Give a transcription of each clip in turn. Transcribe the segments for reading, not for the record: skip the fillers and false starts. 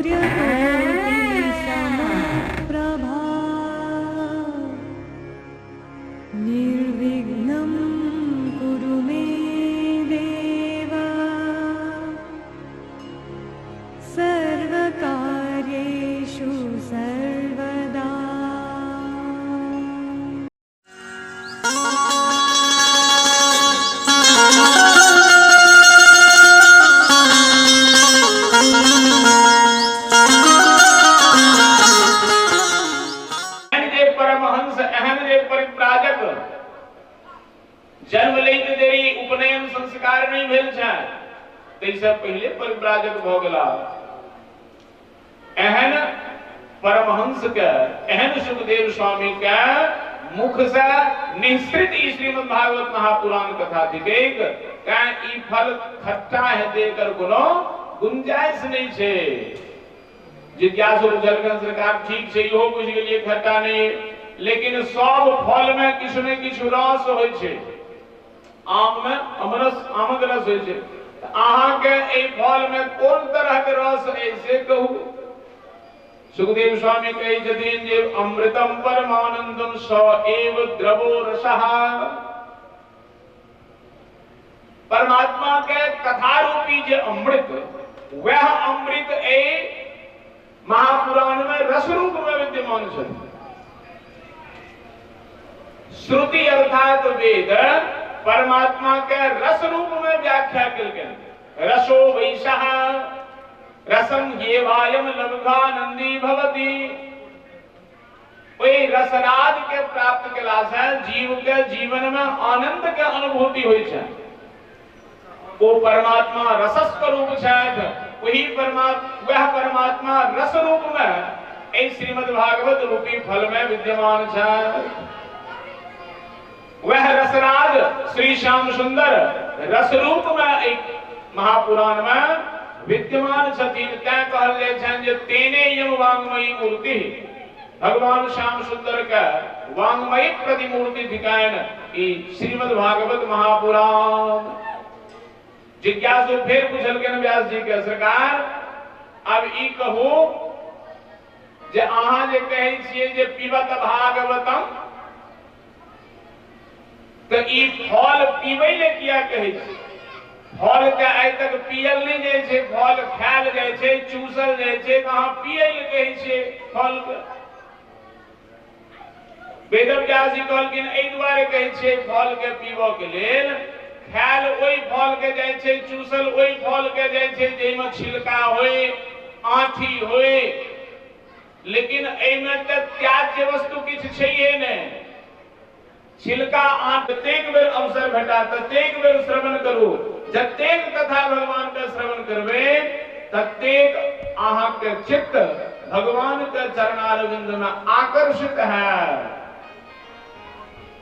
सूर्यकोटि समप्रभा निर्विघ्नं कुरु मे देव सर्वकार्येषु सर्वदा। एहन जे परमहंस, एहन जे परिव्राजक जन्म लैत देरी उपनयन संस्कार नहि भेल छनि, ताहिसँ पहिले परिव्राजक भऽ गेला। एहन परमहंस के, एहन सुखदेव स्वामी के मुख से निःसृत ई श्रीमद् भागवत महापुराण कथा थिकैक। तैं ई फल खट्टा हेतै एकर कोनो गुंजाइश नहि छै। जिज्ञासु बुझलखिन सरकार ठीक छै, इहो बुझि गेलियै खट्टा नहि, लेकिन सब फल में किछु ने किछु रस होइ छै। आम में अमरस, आमक रस होइ छै। अहाँके एहि फल में कोन तरह के रस अछि से कहू। सुखदेव स्वामी कहै छथिन जे अमृतम परमानंदम स एव द्रवो रसः। परमात्मा के कथा रूपी जे अमृत, वह अमृत एहि महापुराण में रस रूप में विद्यमान छै। श्रुति अर्थात वेद परमात्मा के रस रूप में व्याख्या केलकनि। रसो वैशः रसम ह्येवायम लब्ध्वानंदी भवति। ओहि रसराज के प्राप्त केला से जीव के जीवन में आनंद के अनुभूति होइ छै। ओ परमात्मा रसस्वरूप छथि, वही परमात्मा, वह परमात्मा रस रूप में एहि श्रीमद् भागवत रूपी फल में विद्यमान छथि। वह रसराज श्री श्याम सुंदर रस रूप में एक महापुराण में विद्यमान छथिन। तैं कहल जाइ छनि जे तेने यम वांगमयी मूर्ति, भगवान श्याम सुंदर के वांगमयी प्रतिमूर्ति थिकनि ई श्रीमद् भागवत महापुराण। जिज्ञासु फेर पुछलखिन व्यास जी के, सरकार अब ई कहू जे अहाँ जे कहै छियै जे पिबत भागवतम, तऽ ई फल पीबै ले किया कहै छियै? फल के आइ तक पियल नहि जाइ छै, फल खायल जाइ छै, चूसल जाइ छै, तऽ अहाँ पियै ले कहै छियै फल के। वेदव्यास जी कहलखिन एहि दुआरे कहै छियै फल के पीबऽ के लेल, खायल ओहि फल के जाइ छै, चूसल ओहि फल के जाइ छै जाहिमे छिलका होइ, आँठी होइ, लेकिन एहिमे तऽ त्याज्य वस्तु किछु छैहे नहि। छिलका आँठ जतेक बेर अवसर भेटा ततेक बेर श्रवण करू, जतेक कथा भगवान के श्रवण करबै ततेक अहाँके चित्त भगवान के चरणारविंद में आकर्षित है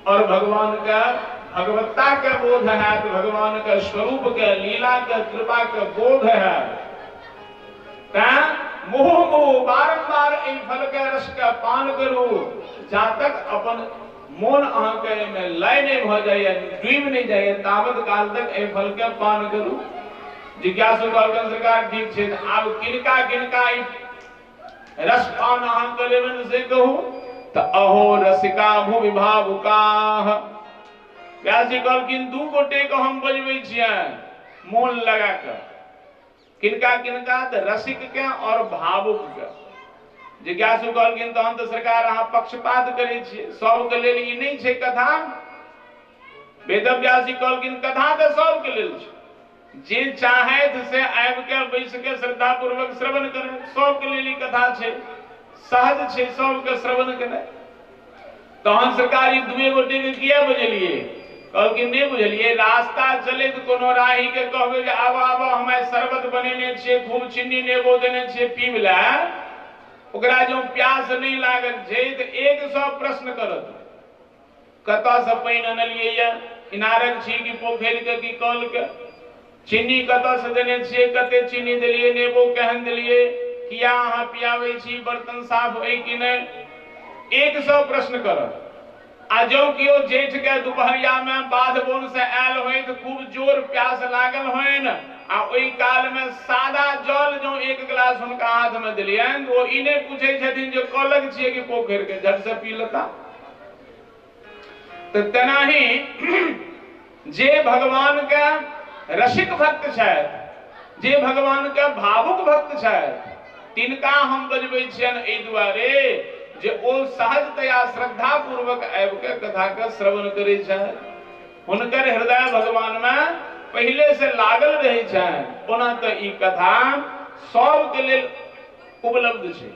और भगवान के भगवत्ता के बोध है, भगवान के स्वरूप के लीला के कृपा के बोध है। तैं मुह मुह बारंबार एहि फल के रस के पान करू, जा तक अपन मोन अहाँके एहिमे लय नहि भऽ जाइए, डूबि नहि जाइए, तावत काल तक एहि फल के पान करू। जिज्ञासु कहलखिन सरकार ठीक छै, तऽ आब किनका किनका ई रस पान अहाँ करेबनि से कहू। तऽ अहो रसिका भुवि भावुकाः। व्यास जी कहलखिन दू गोटे के हम बजबै छियनि मोन लगा कऽ, किनका किनका? तऽ रसिक के और भावुक के। जिज्ञासु कहलखिन तहन तऽ सरकार अहाँ पक्षपात करै छियै, सबके लेल ई नहि छै कथा। वेदव्यास जी कहलखिन कथा तऽ सबके लेल छै, जे चाहैत से आबि के बैस के श्रद्धापूर्वक श्रवण करै, सबके लेल ई कथा छै, सहज छै सबके श्रवण केनाइ। तहन सरकार ई दुए गोटे के किया बजलियै? कहलखिन नहि बुझलियै, रास्ता चलैत कोनो राही के कहबै जे आबऽ आबऽ हम आइ शरबत बनेने छियै, खूब चिन्नी नेबो देने छियै, पीब ले, ओकरा जँ प्यास नहि लागल छै तऽ 100 प्रश्न करत, कतऽ से पानि अनलियै ये, इनारक छी कि पोखरि के कि कल के, चिन्नी कतऽ से देने छियै, कते चिन्नी देलियै, नेबो केहन देलियै, किया अहाँ पियाबै छी, बर्तन साफ अइ कि नहि, 100 प्रश्न करत। आ जँ केओ जेठ के दुपहरिया में बाध बोन से आयल होय तऽ खूब जोर प्यास लागल होइन आ ओहि काल में सादा जल जो एक गिलास हुनका हाथ में दिलियनि ओ ई नहि पूछै छथिन जे कलक छियै कि पोखरि के, झट से पी लेता। तो तेनाही जे भगवान के रसिक भक्त छथि, जे भगवान के भावुक भक्त छथि, तिनका हम बजबै छियनि एहि दुआरे जे ओ सहजतया श्रद्धा पूर्वक आबि के कथा के श्रवण करै छथि। हुनकर हृदय भगवान में पहले से लागल रहे छनि। ओना तो ई कथा सबके लेल उपलब्ध छै,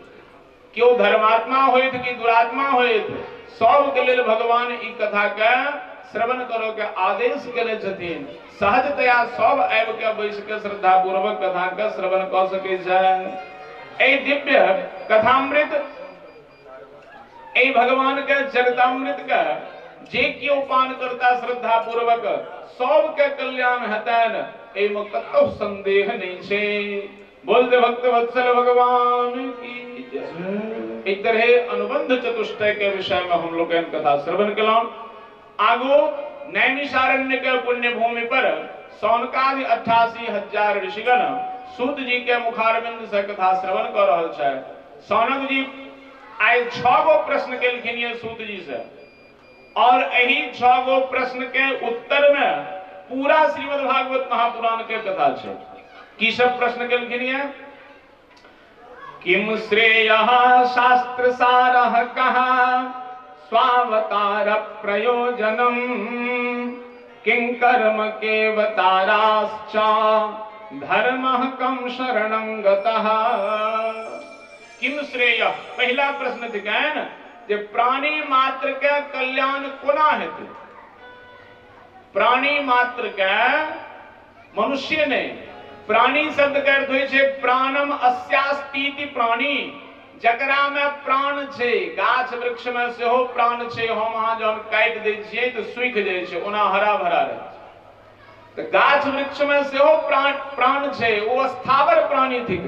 केओ धर्मात्मा होइत कि दुरात्मा होइत, सबके लेल भगवान ई कथा के श्रवण करो के आदेश केने छथिन। सहजतया सब आबि के बैस के श्रद्धा पूर्वक कथा के श्रवण कऽ सकै छै। एहि दिव्य कथामृत, एहि भगवान के चरितामृत के जे केओ पान करता श्रद्धा पूर्वक, सबके कल्याण हेतनि, एहिमे कतहु संदेह नहीं छै। बोल दे भक्त वत्सल भगवान की जय। एहि तरह अनुबंध चतुष्टय के विषय में हम लोग कथा श्रवण केलहुँ। आगू नैमिषारण्य के पुण्य भूमि पर सौनकादि 88,000 ऋषिगण सूत जी के मुखारविंद से कथा श्रवण कर रहल छै। सौनक जी आइ 6 गो प्रश्न केलखिन ये सूत जी से, और यही 6 गो प्रश्न के उत्तर में पूरा श्रीमद् भागवत महापुराण के कथा छै। की सब प्रश्न केलखिन ये? किम श्रेयः शास्त्र सारः कः स्वावतार प्रयोजनम किं कर्म केवताराश्च धर्मः कं शरणं गतः। किम श्रेयः, पहला प्रश्न थिकैन जे प्राणी मात्र के कल्याण कोना हेतै। प्राणी मात्र के, मनुष्य नहीं, प्राणी शब्द के अर्थ होइ छै प्राणम अस्यास्तीति प्राणी, जकरा में प्राण छै। गाछ वृक्ष में सेहो प्राण छै, हम अहाँ जहन काटि दै छियै तऽ सूखि जाइ छै, ओना हरा भरा रहै छै। तऽ गाछ वृक्ष में सेहो प्राण छै, ओ स्थावर प्राणी थिक।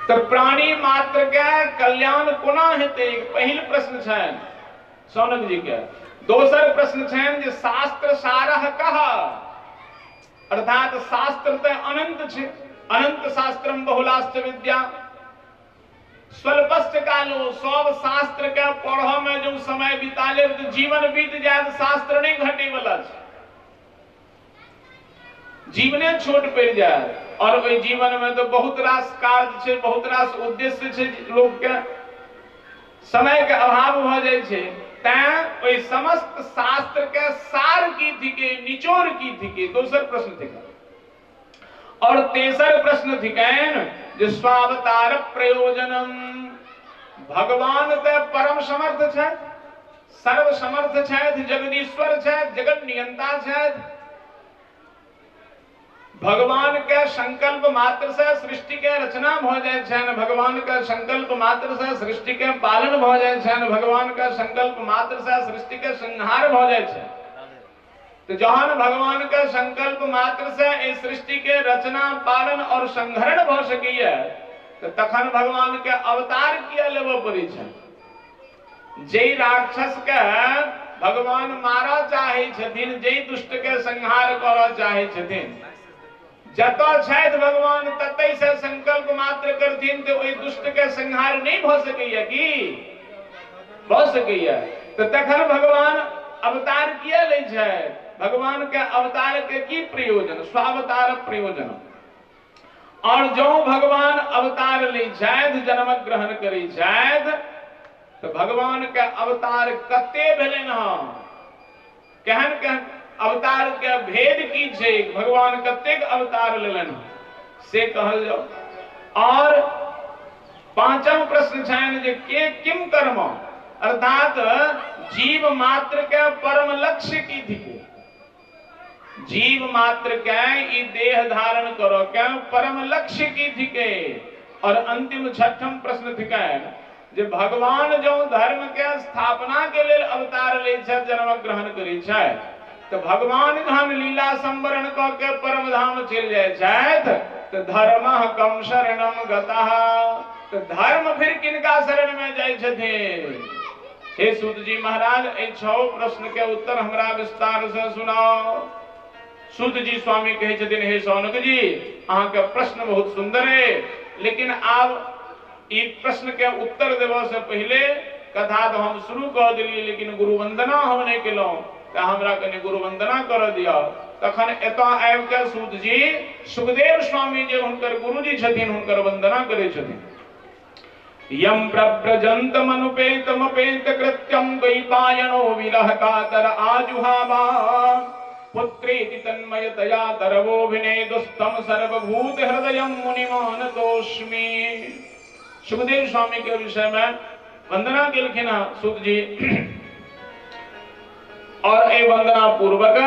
तो प्राणी मात्र के कल्याण कोना हेतै, पहिल प्रश्न छनि सौनक जी के। दोसर प्रश्न छनि जे शास्त्र सारः कः, अर्थात शास्त्र तऽ अनंत छै, अनंत शास्त्रम बहुलाश्च विद्या स्वल्पश्च कालो। सब शास्त्र के पढ़ऽ में जो समय बिता लेब तऽ जीवन बीत जायत, शास्त्र नहीं घटे वाला छै, जीवने छोट पड़ि जायत। और ओहि जीवन में तो बहुत रास कार्य छै, बहुत रास उद्देश्य छै, लोक के समय के अभाव भऽ जाइ छै। तैं ओहि समस्त शास्त्र के सार की थिके, निचोड़ की थिके, दोसर प्रश्न थिके। और तेसर प्रश्न थिकैन जे स्वावतार प्रयोजनम, भगवान तऽ परम समर्थ छथि, सर्व समर्थ छथि, जगदीश्वर छथि, जगत नियंता छथि। भगवान के संकल्प मात्र से सृष्टि के रचना भ जाय छनि, भगवान के संकल्प मात्र से सृष्टि के पालन भ जाय छनि, भगवान के संकल्प मात्र से सृष्टि के संहार भ जाय छनि। तो जहन भगवान के संकल्प मात्र से इस सृष्टि के रचना, पालन और संहरण भ सकैया, तो तखन भगवान के अवतार किया लेबऽ पड़ै छनि। जे राक्षस के भगवान मारऽ चाहै छथिन, जे दुष्ट के संहार करऽ चाहै छथिन, जतऽ छथि भगवान ततै से संकल्प मात्र करथिन तो ओहि दुष्ट के संहार नहीं भ सकैया की भ सकैया। तो तखन भगवान अवतार किया लै छथि? भगवान के अवतार के की प्रयोजन? स्वावतार प्रयोजन। और जो भगवान अवतार लै छथि, जन्म ग्रहण करै छथि, तो भगवान के अवतार कते भेलनि हँ, केहन केहन अवतार के भेद की छै, भगवान कतेक अवतार लेलनि से कहल जाओ। और पांचम प्रश्न छनि जे के किम कर्म, अर्थात जीव मात्र के परम लक्ष्य की थिके। जीव मात्र के ई देह धारण करो के परम लक्ष्य की थिके। और अंतिम छठम प्रश्न थिके जे भगवान जो धर्म के स्थापना के लेल अवतार लै छथि, जन्म ग्रहण करै छथि, तो भगवान जहन लीला संवरण क के परम धाम चलि जाइ छथि तो धर्मः कम शरणम गतः, तो धर्म फिर किनका शरण में जाइ छथिन? हे सूत जी महाराज, एहि 6 प्रश्न के उत्तर हमरा विस्तार से सुनाओ। सूत जी स्वामी कहै छथिन, हे शौनक जी, अहाँके प्रश्न बहुत सुंदर है, लेकिन आब ई प्रश्न के उत्तर देबऽ से पहिले कथा तो हम शुरू कऽ देलियै, लेकिन गुरु वंदना हम नहीं केलहुँ, तऽ हमरा कनि गुरु वंदना करऽ दिअ। तखन एतऽ आबि के सूत जी सुखदेव स्वामी जे हुनकर गुरुजी छथिन हुनकर वंदना करै छथिन। यम प्रव्रजन्तमनुपेतमपेत कृत्यं द्वैपायनो विरह कातर आजुहावा पुत्रेति तन्मयतया तरवोभिनेदुस्तम सर्वभूत हृदयं मुनिमानतोऽस्मि। सुखदेव स्वामी के विषय में वंदना केलखिन सूत जी, और ए वंदना पूर्वक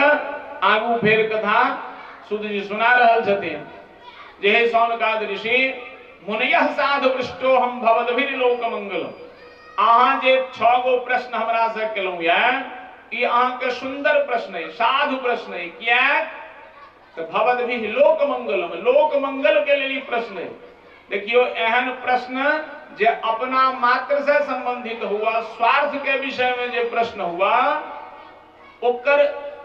आगू फेर कथा सूत जी सुना रहल छथिन। जे हे शौनकादि ऋषि, मुनयः साधु पृष्ठो हम भवद्भिर्लोक मंगल, अहाँ जे 6 गो प्रश्न हमरा से केलहुँ या, ई अहाँके सुंदर प्रश्न है, साधु प्रश्न है। किया तो भवद्भिः लोक मंगलम, लोक मंगल के लेल ई प्रश्न है। देखियो एहन प्रश्न जे अपना मात्र से संबंधित हुआ, स्वार्थ के विषय में जे प्रश्न हुआ, ओकर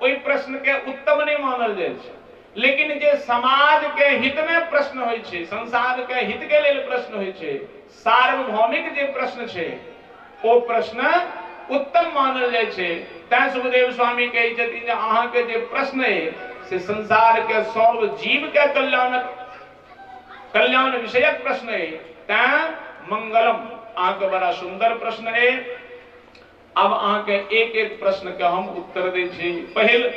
ओहि प्रश्न के उत्तम नहीं मानल जाइ छै। लेकिन जे समाज के हित में प्रश्न होइ छै, संसार के हित के लेल प्रश्न होइ छै, सार्वभौमिक जे प्रश्न छै, ओ प्रश्न उत्तम मानल जाइ छै। तैं सुखदेव स्वामी कहै छथिन जे अहाँ के जे प्रश्न है से संसार के सब जीव के कल्याण कल्याण विषयक प्रश्न है, तैं मंगलम अहाँ के बड़ा सुंदर प्रश्न है। अब अहाँ के एक एक प्रश्न के हम उत्तर दै छी। पहिल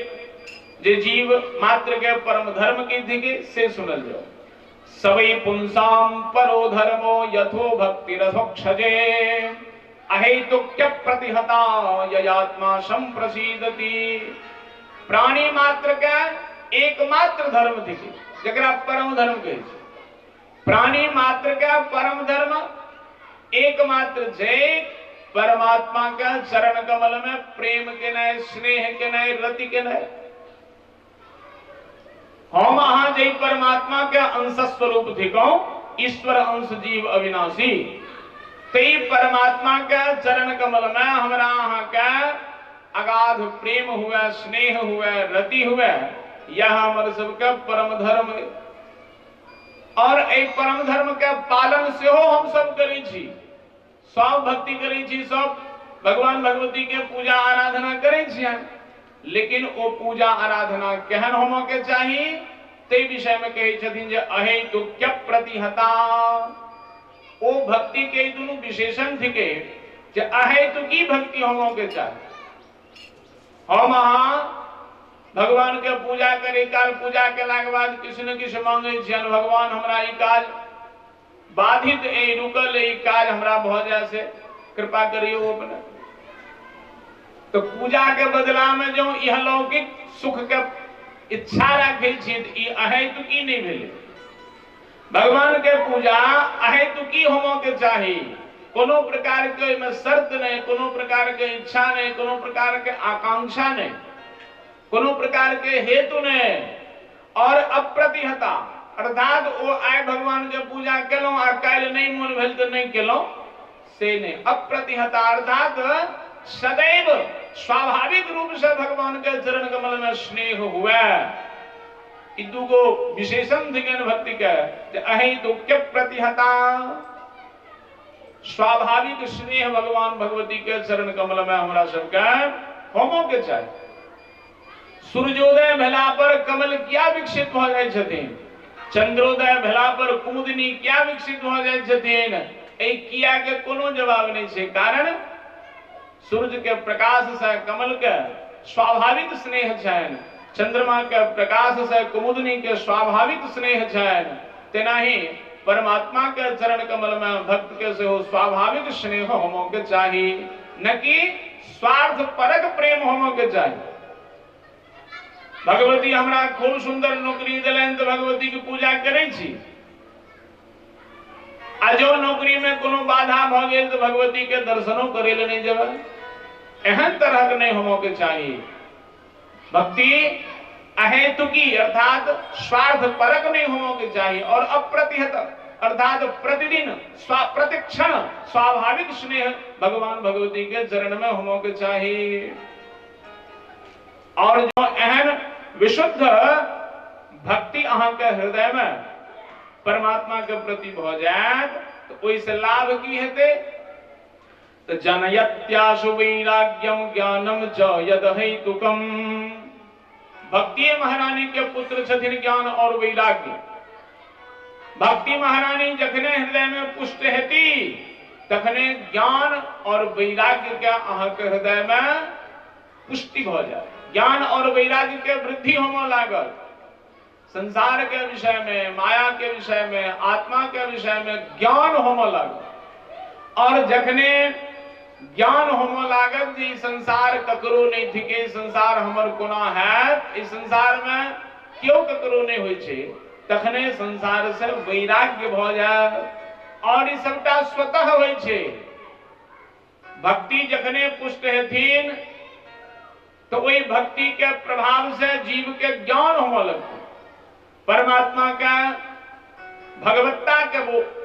जे जीव मात्र के परम धर्म की थी से सुनल जाओ। सवै पुंसाम परो धर्मो यथो भक्ति रथोक्षजे अहेतुक्य प्रतिहता ययात्मा संप्रसीदति। प्राणी मात्र के एकमात्र धर्म थी जकरा परम धर्म कहै छै। प्राणी मात्र के परम धर्म एकमात्र छै परमात्मा के चरण कमल में प्रेम केनाइ, स्नेह केनाइ, रति केनाइ। हम अहाँ जे परमात्मा के अंश स्वरूप थिकौं, ईश्वर अंश जीव अविनाशी, ते परमात्मा के चरण कमल में हमरा अहाँ के अगाध प्रेम हुए, स्नेह हुए, रति हुए, यह हमर सबके परम धर्म है। और एहि परम धर्म के पालन सेहो हम सब करै छी, सब भक्ति करै छी, सब भगवान भगवती के पूजा आराधना करै छियनि, लेकिन ओ पूजा आराधना केहन होमऽ के चाही ते विषय में कहै छथिन जे अहेतुक्य प्रतिहता। ओ भक्ति के दुनू विशेषण थिके जे अहेतुकी भक्ति होमऽ के चाही। हम अहाँ भगवान के पूजा करे काल पूजा केलाके बाद किछु न किछु मांगै छियनि, भगवान हमरा ई काज बाधित ए रुकल ई काज हमरा भऽ जाय से कृपा करियौ अपने। तो पूजा के बदला में जो इहलौकिक सुख के इच्छा राखै छी ई अहेतुकी नहीं भेलै। भगवान के पूजा अहेतुकी होमऽ के चाही, कोनो प्रकार के ओहिमे शर्त नहीं, कोनो प्रकार के इच्छा नहीं, कोनो प्रकार के आकांक्षा नहीं, कोनो प्रकार के हेतु नहीं, और अप्रतिहता अर्थात ओ आइ भगवान के पूजा केलहुँ आ काल्हि नहीं मोन भेल तऽ नहीं केलहुँ से नहीं। अप्रतिहता अर्थात सदैव स्वाभाविक रूप से भगवान के चरण कमल में स्नेह हुआ। ई दूगो विशेषण थिकनि भक्ति के जे अहेतुक्य प्रतिहता, स्वाभाविक स्नेह भगवान भगवती के चरण कमल में हमरा सबके होमो के चाही। सूर्योदय भेला पर कमल किया विकसित भऽ जाइ छथिन, चंद्रोदय भेला पर कुमुदिनी किया विकसित भऽ जाइ छथिन, एहि किया के कोनो जवाब नहीं छै। कारण सूर्य के प्रकाश से कमल के स्वाभाविक स्नेह छनि, चंद्रमा के प्रकाश से कुमुदिनी के स्वाभाविक स्नेह छनि, तेनाही परमात्मा के चरण कमल में भक्त के सेहो स्वाभाविक स्नेह होमो के चाही, न कि स्वार्थ परक प्रेम होमो के चाही। भगवती हमरा खूब सुंदर नौकरी देलनि तऽ भगवती के पूजा करै छी, आ जो नौकरी में कोनो बाधा भऽ गेल तऽ भगवती के दर्शनो करे ले नहीं जेबै, एहन तरहक नहीं होमो के चाही। भक्ति अहेतुकी अर्थात स्वार्थ परक नहीं होमो के चाही, और अप्रतिहत अर्थात प्रतिदिन प्रतिक्षण स्वाभाविक स्नेह भगवान भगवती के चरण में होमो के चाही। और जो एहन विशुद्ध भक्ति अहाँ के हृदय में परमात्मा के प्रति भ जायत तो ओहिसँ लाभ की हेतै? तो जनयत्याशु वैराग्यम ज्ञानम च यद हेतुकम। भक्ति महारानी के पुत्र छथिन ज्ञान और वैराग्य। भक्ति महारानी जखने हृदय में पुष्ट हेती तखने ज्ञान और वैराग्य के अहाँ के हृदय में पुष्टि भ जाए। ज्ञान और वैराग्य के वृद्धि होमय लागल। संसार के विषय में, माया के विषय में, आत्मा के विषय में ज्ञान होमय लागल। और जखने ज्ञान होमय लागत जे संसार ककरो नहीं थिके, संसार हमर कोना हैत, इस संसार में क्यों ककरो नहीं होइ छै, तखने संसार से वैराग्य भ जाए। और ई सबटा स्वतः होइ छै। भक्ति जखने पुष्ट हेथिन तो वही भक्ति के प्रभाव से जीव के ज्ञान होमय लगतै, परमात्मा के भगवत्ता के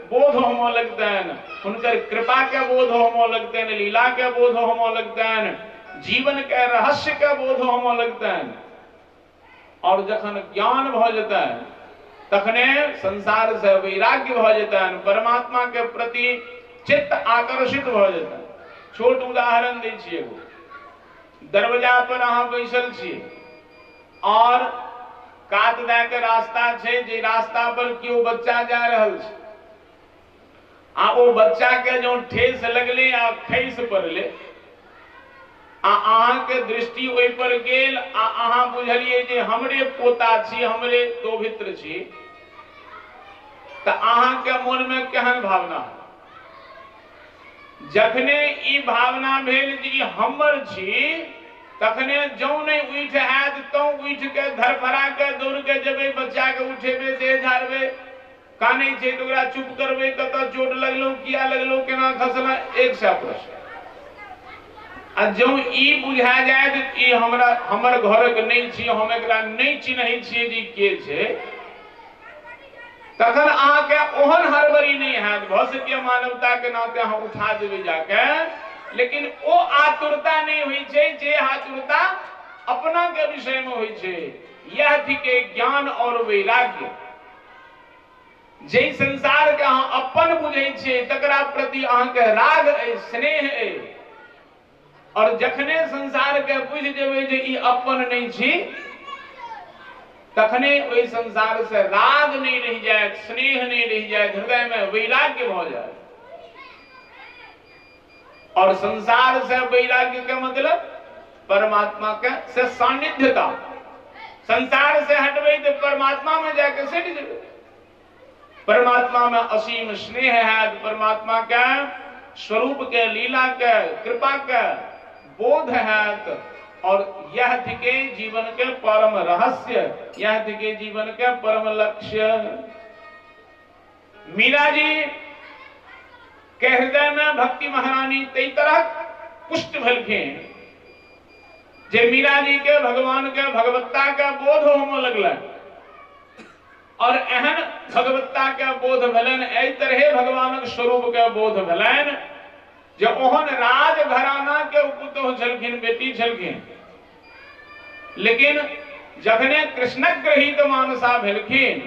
बोध होमय लगतनि, हुनकर कृपा के बोध होमय लगतनि, लीला के बोध होमय लगतनि, जीवन के रहस्य के बोध होमय लगतनि। और जखन ज्ञान भ जेतनि तखने संसार से वैराग्य भ जेतनि, परमात्मा के प्रति चित्त आकर्षित भ जेतनि। छोट उदाहरण दै छी एगो। दरवाजा पर अहाँ बैसल छी और कात दए के रास्ता छै, जे रास्ता पर केओ बच्चा जा रहल छै आ ओ बच्चा के जो ठेस लगले आ खैस पड़ले आ अहाँ के दृष्टि ओहि पर गेल आ अहाँ बुझलिए जे हमरे पोता छी, हमरे दोभित्र छी, त अहाँ के मन में केहन भावना? जखने ई भावना भेल जे हमर छी तखने जौं नहीं उठि हैत तौं उठि के धरफड़ा के दौड़ के जेबै, बच्चा के उठेबै, देह झाड़बै, कानै छै तऽ ओकरा चुप करबै, कतऽ चोट लगलौ, किया लगलौ, केना खसलै, एक सए प्रश्न। आ जौं ई बुझा जायत ई हमरा हमर घरक नहि छी, हम एकरा नहि चिन्है छियै जे के छै, तखन अहाँके ओहन हड़बड़ी नहि हैत। भऽ सकैए मानवता के नाते अहाँ उठा देबै जाके, लेकिन ओ आतुरता नहीं होइ छै जे आतुरता अपना के विषय में होइ छै। यह थिके ज्ञान और वैराग्य। जे संसार के अहाँ अपन बुझै छियै तकरा प्रति अहाँके राग अइ, स्नेह अइ। और जखने संसार के बुझि जेबै जे ई अपन नहीं छी तखने ओहि संसार से राग नहीं रहि जायत, स्नेह नहीं रहि जायत, हृदय में वैराग्य भऽ जायत। और संसार से वैराग्य के मतलब परमात्मा के से सानिध्यता। संसार से हटबै तो परमात्मा में जाके सटि जेबै। परमात्मा में असीम स्नेह है, परमात्मा के स्वरूप के, लीला के, कृपा के बोध है। और यह थिके जीवन के परम रहस्य, यह थिके जीवन के परम लक्ष्य। मीरा जी के हृदय में भक्ति महारानी तई तरह पुष्ट भेलखिन जे मीरा जी के भगवान के भगवत्ता के बोध होमय लगलनि। और एहन भगवत्ता के बोध भेलनि, एहि तरहे भगवानक स्वरूप के बोध भेलनि जे ओहन राज घराना के पुतोह छलखिन, बेटी छलखिन, लेकिन जखने कृष्णक ग्रहित मानसा भेलखिन,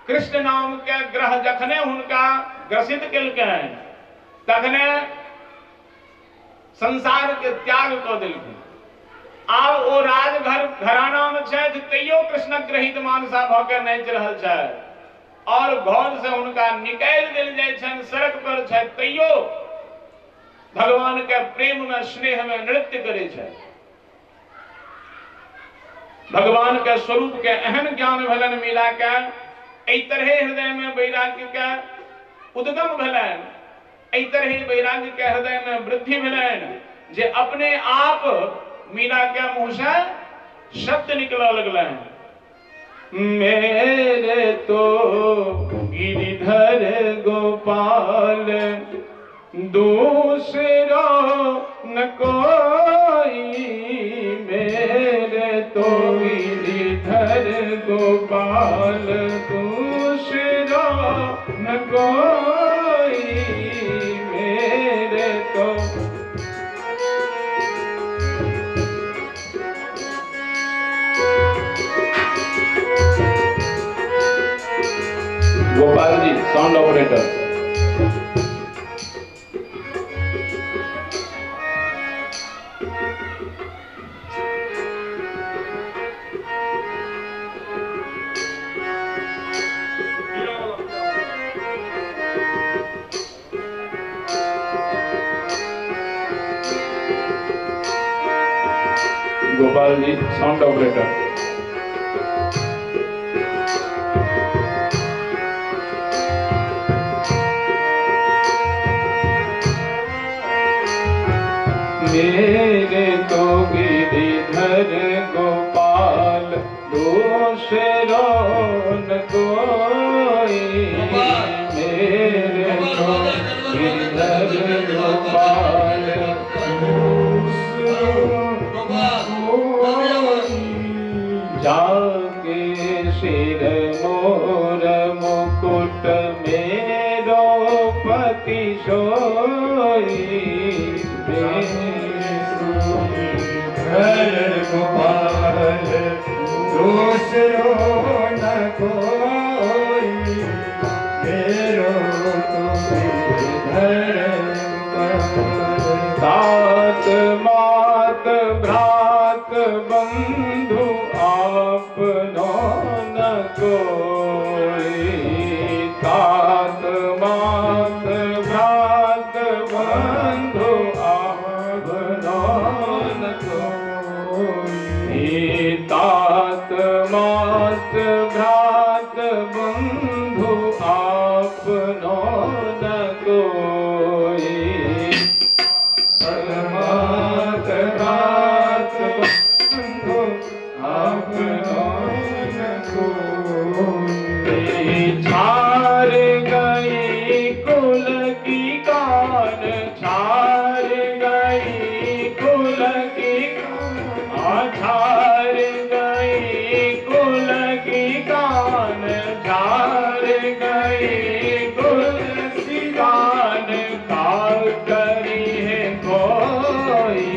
कृष्ण नाम के ग्रह जखने हुनका ग्रसित केलकनि तखने संसार के त्याग कऽ देलखिन। आब ओ राजघर घराना में छथि तैयो कृष्ण ग्रहित मानसा भऽ के नाचि रहल छथि। और घर से हुनका निकालि देल जाइ छनि, सड़क पर छथि तैयो भगवान के प्रेम में, स्नेह में नृत्य करै छथि। भगवान के स्वरूप के एहन ज्ञान भेलनि मीरा के, एहि तरहे हृदय में वैराग्य के उद्गम भेलनि, एहि तरहे वैराग्य के हृदय में वृद्धि भेलनि जे अपने आप मीरा के मुंह से शब्द निकल लगलनि, मेरे तो गिरिधर गोपाल दूसरा न कोई, मेरे तो गिरिधर गोपाल दूसरा न कोई, मेरे तो। Gopal ji sound operator. Gopal ji sound operator. मेरे तो गिरिधर गोपाल दूसरों न कोई, मेरे तो गिरिधर गोपाल जाके सिर मोर मुकुट मेरो पति सोई, गिरिधर गोपाल दूसरो न कोई, मेरो तो गिरिधर गोपाल। तात मात भ्रात बंधु आपनो न कोई, तात मात भ्रात बंधु आपनो न कोई, तात मात भ्रात बंधु आपनो न कोई, मात भ्रात बंधु आपनो न कोई। छार गई कुल की कान, छार गई कुल की कान, छार गई कुल की कान, छार गई कुल की कान, का करी है कोई,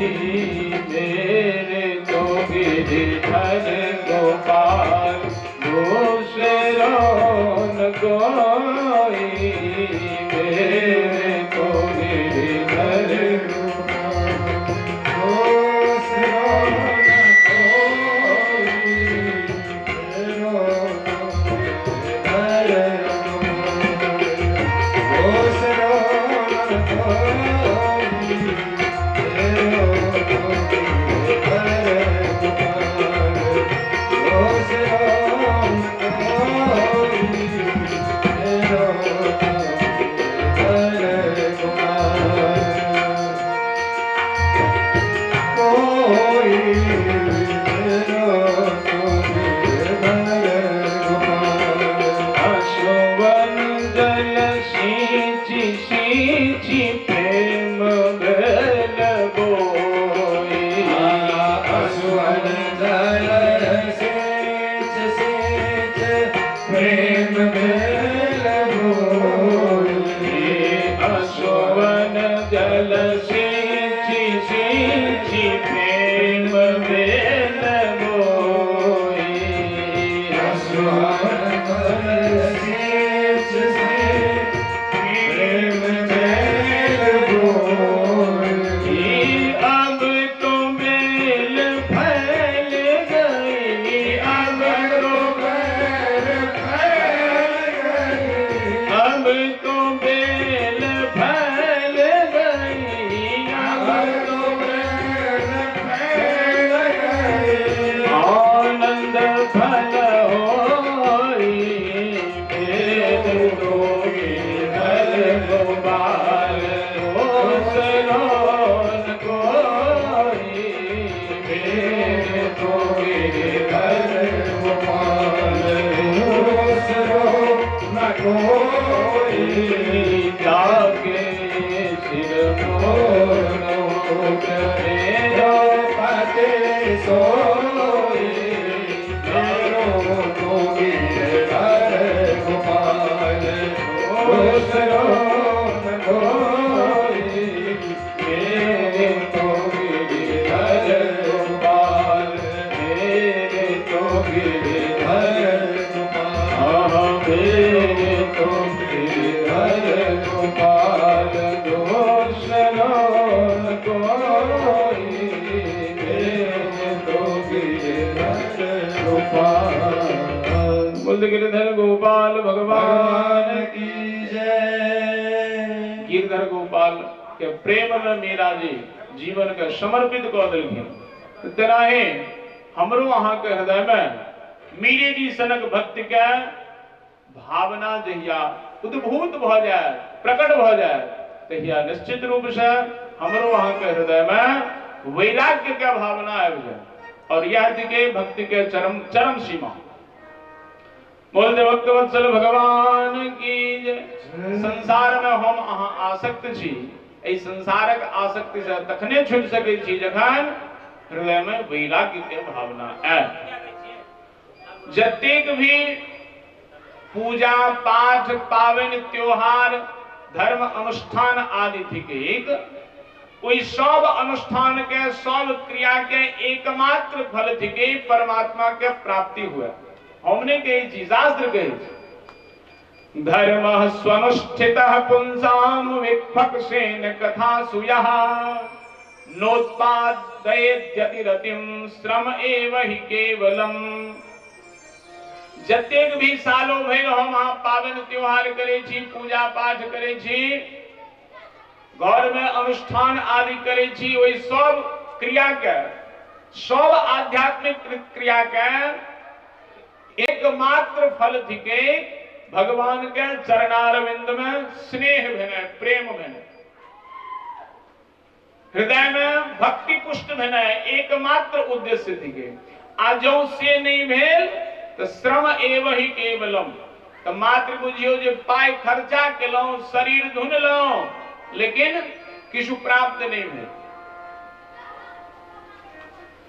मेरे तो गिरिधर गोपाल दूसरों न कोई, मेरे तो गिरिधर दूसरो न कोई, मेरो तो गिरिधर गोपाल। दूसरो न कोई, मेरो तो गिरिधर गोपाल। दूसरो न कोई, मेरो तो गिरिधर गोपाल। कोई मेरो तो गिरिधर गोपाल। अशुवन जल सींची सींची प्रेम बेल बोई, असुवन जल सेच सेच प्रेम बेल बोई। अशुवन जल सींची सींची प्रेम बेल बोई, असुवन जल सेच सेच प्रेम बेल बोई। अब तो बेल फैल गई, अब तो बेल फैल गई, अब तो बेल फैल गई, अब अब तो बेल फैल गई। आनंद फल होई, मेरे तो गिरिधर गोपाल दूसरों न कोई, मेरे तो गिरिधर गोपाल दूसरो न कोई, जाके सिर मोर मुकुट मेरो पति सोई, मेरो तो गिरिधर गोपाल दूसरो न कोई, मेरे तो गिरिधर गोपाल, मेरे तो गिरिधर गोपाल मेरे तो गिरधर गोपाल के प्रेम में मीरा जी जीवन के समर्पित कऽ देलखिन, तेनाही हमरो अहाँ के हृदय में मीरे जी सनक भक्ति के भावना जहिया उद्भूत भऽ जाय, प्रकट भऽ जाय, तहिया निश्चित रूप से हमरो अहाँ के हृदय में वैराग्य के भावना आबि जाय। और यह के भक्ति के चरम चरम सीमा। बोल दे भक्तवत्सल भगवान की जय। संसार में हम अहाँ आसक्त छी, एहि संसारक आसक्ति से तखने छुटि सकै छी जखन हृदय में वैराग्य के भावना आयत। जतेक भी पूजा पाठ पावन त्योहार धर्म अनुष्ठान आदि थिक, ओहि सब अनुष्ठान के सब क्रिया के एकमात्र फल थिके परमात्मा के प्राप्ति हुए। हमने कही छी, शास्त्र कही छी, धर्म स्वनुष्ठितः पुंसाम विपक्षेन कथासु यः नोत्पादयेद्यतिरतिं श्रम एव हि केवलम। जतेक भी सालों भरि हम अहाँ पावन त्योहार करै छी, पूजा पाठ करै छी, घर में अनुष्ठान आदि करै छी, ओहि सब क्रिया के, सब आध्यात्मिक क्रिया के एकमात्र फल थिके भगवान के चरणारविंद में स्नेह भेनाइ, प्रेम भेनाइ, हृदय में भक्ति पुष्ट भेनाइ एकमात्र उद्देश्य थिके। आ जौं से नहीं भेल तो श्रम एव ही केवलम। तो मात्र बुझियो जे पाई खर्चा केलहुं, शरीर धुनलहुं, लेकिन किछु प्राप्त नहीं भेल।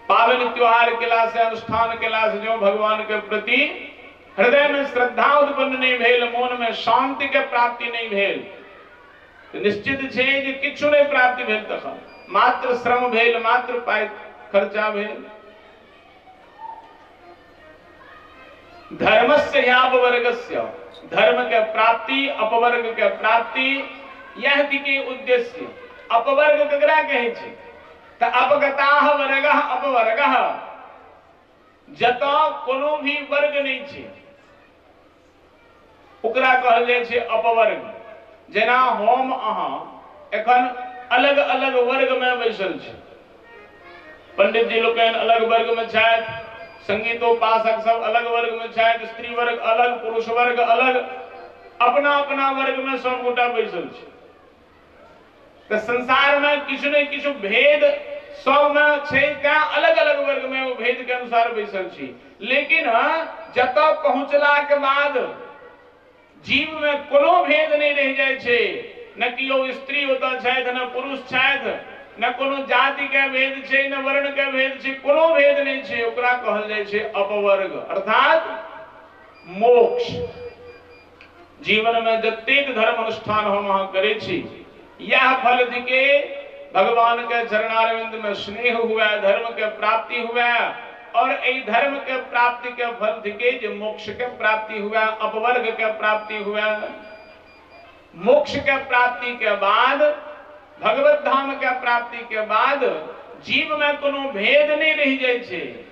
पावन त्योहार केला से, अनुष्ठान केला से जो भगवान के प्रति हृदय में श्रद्धा उत्पन्न नहीं भेल, मन में शांति के प्राप्ति नहीं भेल, तो निश्चित छै जे किछु नहीं प्राप्ति भेल, तखन मात्र श्रम भेल, मात्र पाई खर्चा भेल। धर्मस्य ह्यापवर्गस्य, धर्म के प्राप्ति अपवर्ग के प्राप्ति यह के उद्देश्य। अपवर्ग ककरा कहै छै? त अपगताह वर्गः अपवर्गः, जतऽ कोनो भी वर्ग नहीं छै ओकरा कहल जाइ छै अपवर्ग। जेना हम अहाँ एखन अलग अलग वर्ग में बैसल छी, पंडित जी लोकनि अलग वर्ग में छथि, संगीतोपासक सब अलग वर्ग में छथि, स्त्री वर्ग अलग, पुरुष वर्ग अलग, अपना अपना वर्ग में सब गोटा बैसल छी। तो संसार में किछु ने किछु भेद सब में छै, तैं अलग अलग वर्ग में वो भेद के अनुसार बैसल छी। लेकिन जतऽ पहुंचला के बाद जीव में कोनो भेद नहीं रह जाइ छै, न केओ स्त्री ओतऽ छथि, न पुरुष छथि, न कोनो जाति के भेद छै, न वर्ण के भेद छै, कोनो भेद नहीं छै, ओकरा कहल जाइ छै अपवर्ग, अर्थात मोक्ष। जीवन में जतेक धर्म अनुष्ठान हम अहाँ करै छी, यह फल थिके भगवान के चरणारविंद में स्नेह हुआ, धर्म के प्राप्ति हुआ, और एहि धर्म के प्राप्ति के फल थिके जे मोक्ष के प्राप्ति हुआ, अपवर्ग के प्राप्ति हुआ। मोक्ष के प्राप्ति के बाद, भगवत धाम के प्राप्ति के बाद जीव में कोनो भेद नहीं रहि जाइ छै।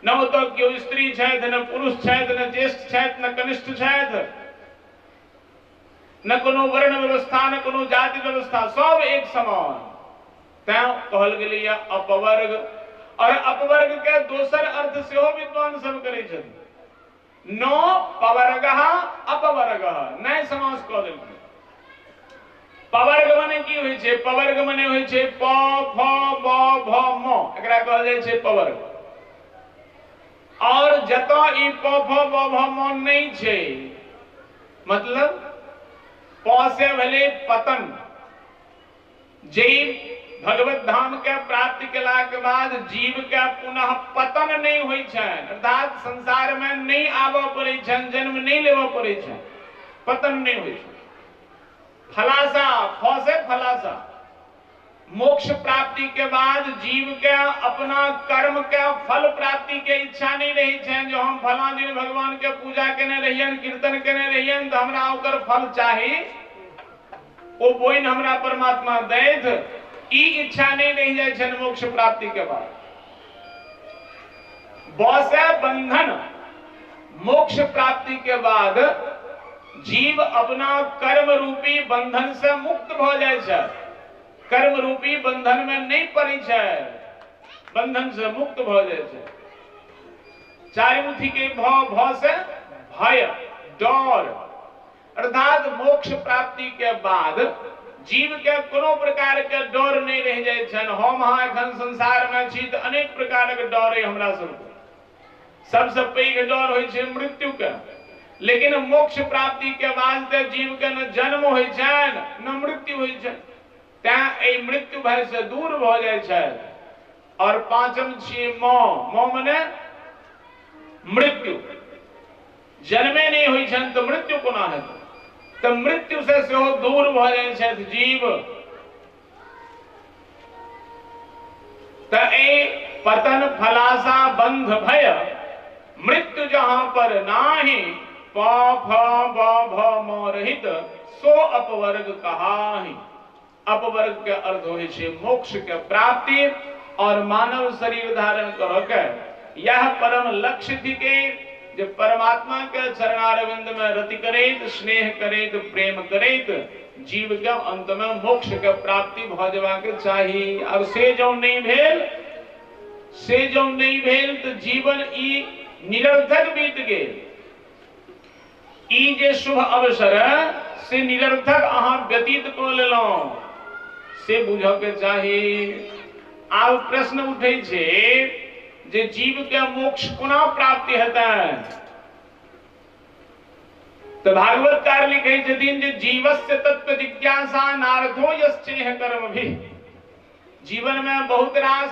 न ओतऽ केओ स्त्री छथि, न पुरुष छथि, न ज्येष्ठ छथि, न कनिष्ठ छथि, न कोनो वर्ण व्यवस्था, न कोनो जाति व्यवस्था, सब एक समान। तैं कहल गेलैए अपवर्ग। और अपवर्ग के दोसर अर्थ सेहो विद्वान सब करै छथिन, नो पवर्गः अपवर्गः, नहि समास कऽ देलखिन। पवर्ग मने की होइ छै? पवर्ग मने होइ छै प फ ब भ म, एकरा कहल जाइ छै पवर्ग। और जतऽ ई प फ ब भ म नहि छै, मतलब प से भेलै पतन, जे भगवत धाम के प्राप्ति केला के बाद जीव के पुनः पतन नहीं होइ छनि, अर्थात संसार में नहीं आबऽ पड़ै छनि, जन्म नहीं लेबऽ पड़ै छनि, पतन नहीं होइ छनि। फलासा, फ से फलासा, मोक्ष प्राप्ति के बाद जीव के अपना कर्म के फल प्राप्ति के इच्छा नहीं रही छनि, जो हम फला दिन भगवान के पूजा केने रहियन, कीर्तन केने रहियन, तो हमरा ओकर फल चाही, ओ बोइन हमरा परमात्मा दैत, ई इच्छा नहीं रहि जाइ छनि मोक्ष प्राप्ति के बाद। ब से बंधन, मोक्ष प्राप्ति के बाद जीव अपना कर्म रूपी बंधन से मुक्त भ जाय छै, कर्म रूपी बंधन में नहीं पड़ै छै, बंधन से मुक्त भ जाय छै। चारिम थिके भ, भ से भय, डर, अर्थात मोक्ष प्राप्ति के बाद जीव के कोनो प्रकार के डर नहीं रह जाय छनि। हम अहाँ एखन संसार में छी तऽ अनेक प्रकार के डर है हमरा सबके। सबसे पैघ डर होइ छै मृत्यु के, लेकिन मोक्ष प्राप्ति के वास्ते जीव के न जन्म होइ छनि न मृत्यु होइ छनि, तैं एहि मृत्यु भय से दूर भऽ जाइ छै। और पांचम छी म, म मने मृत्यु, जन्मे नहीं होइ छनि तऽ मृत्यु कोना हेतै, तऽ मृत्यु से सेहो दूर भऽ जाइ छथि जीव। तऽ एहि पतन फलासा बंध भय मृत्यु जहां पर नाही, प फ ब भ म रहित सो अपवर्ग कहाही। अपवर्ग के अर्थ होइ छै मोक्ष के प्राप्ति और मानव शरीर धारण करऽ के यह परम लक्ष्य थिके जे परमात्मा के चरणारविंद में रति करैत, स्नेह करैत, प्रेम करैत जीव के अंत में मोक्ष के प्राप्ति भऽ जेबाक चाही। और से जौं नहीं भेल, से जौं नहीं भेल तो जीवन ई निरर्थक बीत गेल। ई जे शुभ अवसर से निरर्थक अहाँ व्यतीत कऽ लेलहुँ, से बुझऽ के चाही। आब प्रश्न उठै छै जे जीव के मोक्ष कोना प्राप्ति हेतै, तो भागवतकार लिखै छथिन जे जीवस्य तत्व जिज्ञासा नार्थो यश्चेह कर्म भी। जीवन में बहुत रास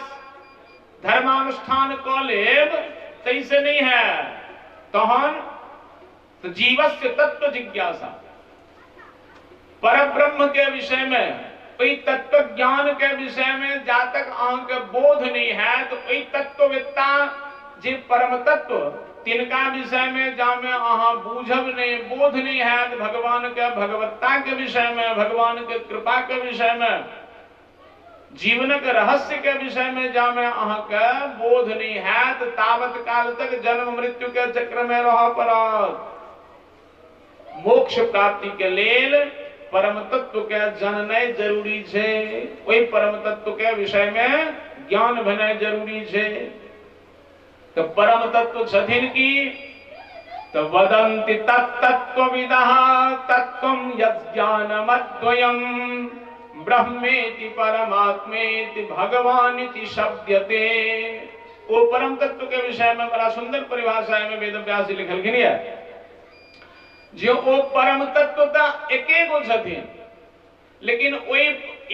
धर्मानुष्ठान कऽ लेब तैसे नहीं है, तहन तो जीवस्य तत्व जिज्ञासा परब्रह्म के विषय में, ओहि तत्व ज्ञान के विषय में जा तक अहाँके बोध नहीं है तो ओहि तत्ववेत्ता जे परम तत्व तिनका विषय में जामे अहाँ बूझब नहीं, बोध नहीं है भगवान के भगवत्ता के विषय में, भगवान के कृपा के विषय में, जीवन के रहस्य के विषय में जामे अहाँके बोध नहीं है तो तावत काल तक जन्म मृत्यु के चक्र में रह पड़त। मोक्ष प्राप्ति के लेल परम तत्व के जाननाइ जरूरी छै, ओहि परम तत्व के विषय में ज्ञान भेनाइ जरूरी छै। तो परम तत्व छथिन की, तो वदन्ति तत्तत्त्वविदः तत्त्वं यज्ज्ञानमद्वयं ब्रह्मेति परमात्मेति भगवानिति शब्द्यते। वो परम तत्व के विषय में बड़ा सुंदर परिभाषा में वेद व्यास जी लिखलखिन है जे ओ परम तत्व त एकेगो छथिन, लेकिन ओहि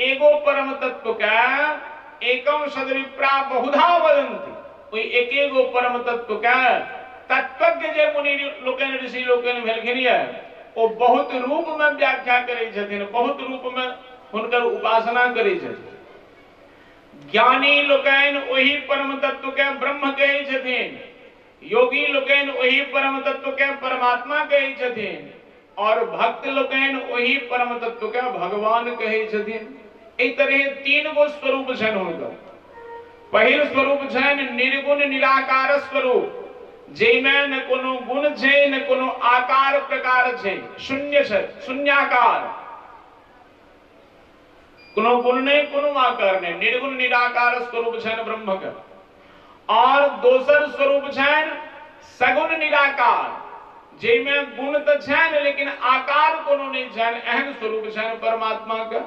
एगो परम तत्व के एकम सदविप्रा बहुधा वदन्ति। ओहि एकेगो परम तत्व के तत्वज्ञ जे मुनि लोकनि ऋषि लोकनि भेलखिन ये ओ बहुत रूप में व्याख्या करै छथिन, बहुत रूप में हुनकर उपासना करै छथिन। ज्ञानी लोकनि ओहि परम तत्व के ब्रह्म कहै छथिन, योगी लोकनि ओहि परम तत्व के परमात्मा कहै छथिन, और भक्त लोकनि ओहि परम तत्व के भगवान कहै छथिन। एहि तरह तीन गो स्वरूप छनि हुनकर। पहिल स्वरूप छनि निर्गुण निराकार स्वरूप, जाहिमे न कोनो गुण छै न कोनो आकार प्रकार छै, शून्य छै, शून्याकार, कोनो गुण नहीं कोनो आकार नहीं, निर्गुण निराकार स्वरूप छनि ब्रह्म के। और दोसर स्वरूप छनि सगुण निराकार, जाहिमे गुण तो छनि लेकिन आकार कोनो नहीं छनि, एहन स्वरूप छनि परमात्मा के।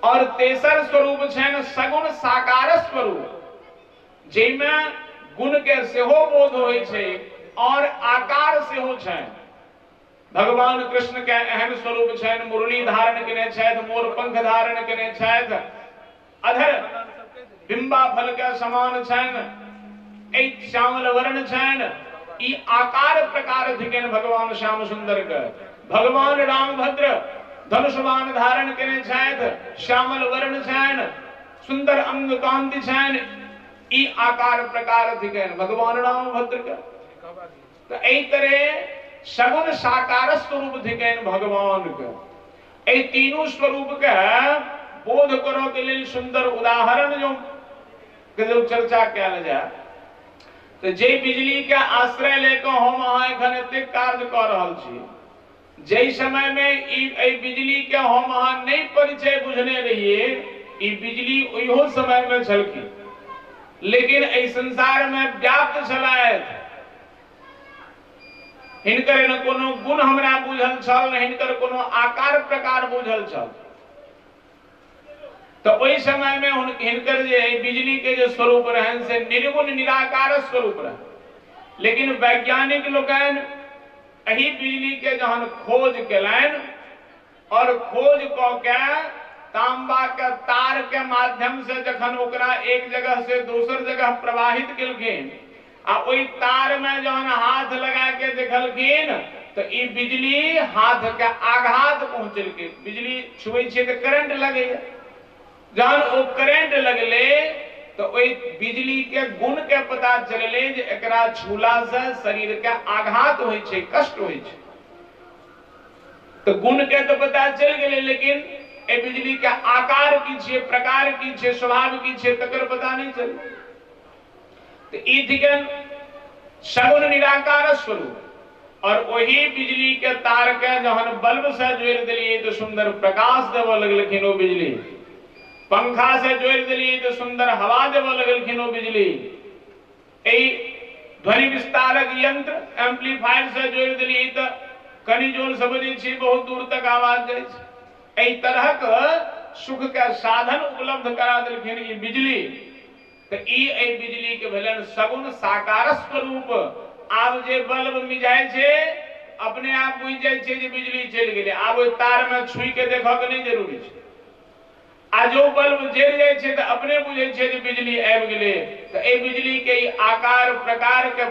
और तेसर स्वरूप छनि सगुण साकार स्वरूप, जाहिमे गुण के सेहो बोध होइ छै और आकार सेहो छनि। भगवान कृष्ण के एहन स्वरूप छनि, मुरली धारण केने छथि, मोर पंख धारण केने छथि, अधर बिंबा फल के समान छनि, एहि श्यामल वर्ण छनि, ई आकार प्रकार थिकनि भगवान श्याम सुंदर के। भगवान रामभद्र धनुषबाण धारण केने छथि, श्यामल वर्ण छनि, सुंदर अंग कांति छनि, ई आकार प्रकार थिकनि भगवान रामभद्र के। तो एहि तरह सगुण साकार स्वरूप थिकनि भगवान के। एहि तीनू स्वरूप के बोध करऽ के लेल सुंदर उदाहरण जो के जो चर्चा कयल जाय तो जे बिजली के आश्रय लेके हम अहाँ एखन एतेक कार्य कऽ रहल छी, जै समय में ई बिजली के हम अहाँ नहीं परिचय बुझने रहिए, ई बिजली ओहो समय में छलखिन, लेकिन एहि संसार में व्याप्त छलथि। हिनकर न कोनो गुण हमरा बुझल छल, न हिनकर कोनो आकार प्रकार बुझल छल। तो ओहि समय में हिनकर जे बिजली के जे स्वरूप रहन से निर्गुण निराकार स्वरूप रहन। लेकिन वैज्ञानिक लोकनि एहि बिजली के जहन खोज केलनि और खोज क के तांबा के तार के माध्यम से जखन ओकरा एक जगह से दोसर जगह प्रवाहित केलखिन आ ओहि तार में जहन हाथ लगा के देखलखिन तो ई बिजली हाथ के आघात पहुंचलखिन। बिजली छुए छियै तऽ करंट लगैया, जहन ओ करंट लगले तो ओहि बिजली के गुण के पता चलले जे एकरा छूला से शरीर के आघात होइ छै, कष्ट होइ छै। तो गुण के तो पता चल गेलै, लेकिन ए बिजली के आकार की छियै, प्रकार की छियै, स्वभाव की छियै, तकर पता नहीं चललै। तो ई थिकन सगुण निराकार स्वरूप। और वही बिजली के तार के जहन बल्ब से जोड़ दिलियै तो सुंदर प्रकाश देबऽ लगलखिन ओ बिजली, पंखा से जोड़ दिलियै तो सुंदर हवा देबऽ लगलखिन ओ बिजली, एहि ध्वनि विस्तारक यंत्र एम्पलीफायर से जोड़ दिलियै तो कनि जोर से बजै छी बहुत दूर तक आवाज जाइ छै। एहि तरहक सुख के साधन उपलब्ध करा देलखिन ई बिजली। तो ई एहि बिजली के भेलनि सगुण साकार स्वरूप। आब जे बल्ब मिझाइ छै अपने आप बुझि जाइ छै जे बिजली चलि गेलै, आब ओहि तार में छुइ के देखऽ के नहि जरूरी छै। आ जो बल्ब जरि जाइ छै तऽ अपने बुझै छै जे बिजली आबि गेलै। तऽ एहि बिजली के ई आकार प्रकार के